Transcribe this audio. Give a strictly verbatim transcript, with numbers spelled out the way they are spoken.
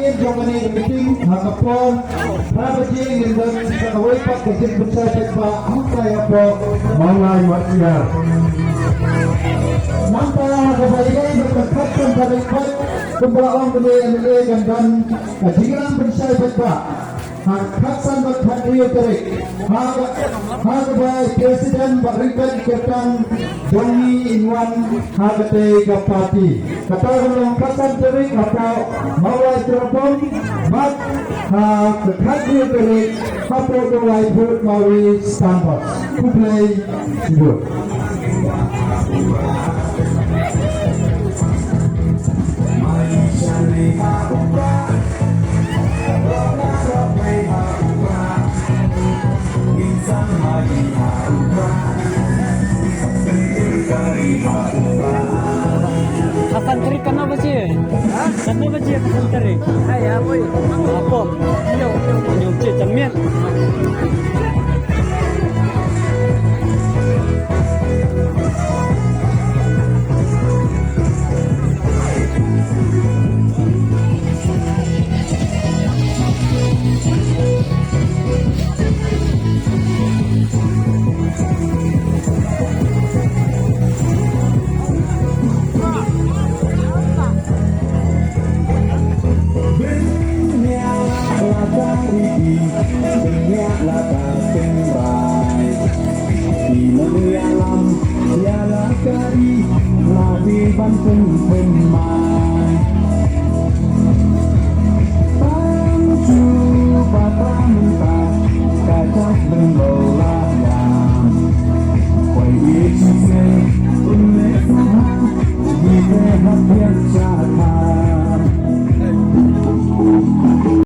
Jong kane ka meeting ha ka por phra baje ngin don sa kawei pat ka jingpynshai paidbah hangtai hapoh Mawlai Martial. Nangta ha kaba ïadei bad ka khatsan tarik pat kumba la ong kane, M L A kan don ka jingrang pynshai paidbah ha ka khatsan bad khathynriew tarik. Ha ka, ha kaba i president bad ryngkat i kyrteng jong ngi in wan ha katei ka party. Kata ka long khatsan tarik hapoh Mawlai Terabong bad ha ka khathynriew tarik hapoh Mawlai Put Mawlai Sambas. Khublei shibun. Hasan Terik, katno baje? Ha? Katno baje Hasan Terik? Hai, apa? Apa? Yo, yo, yo, cik, cermin. Bniah la ka ri, bniah la ka tynrai. Ki nongïalam ïa la ka ri, la dei ban pynpynmai.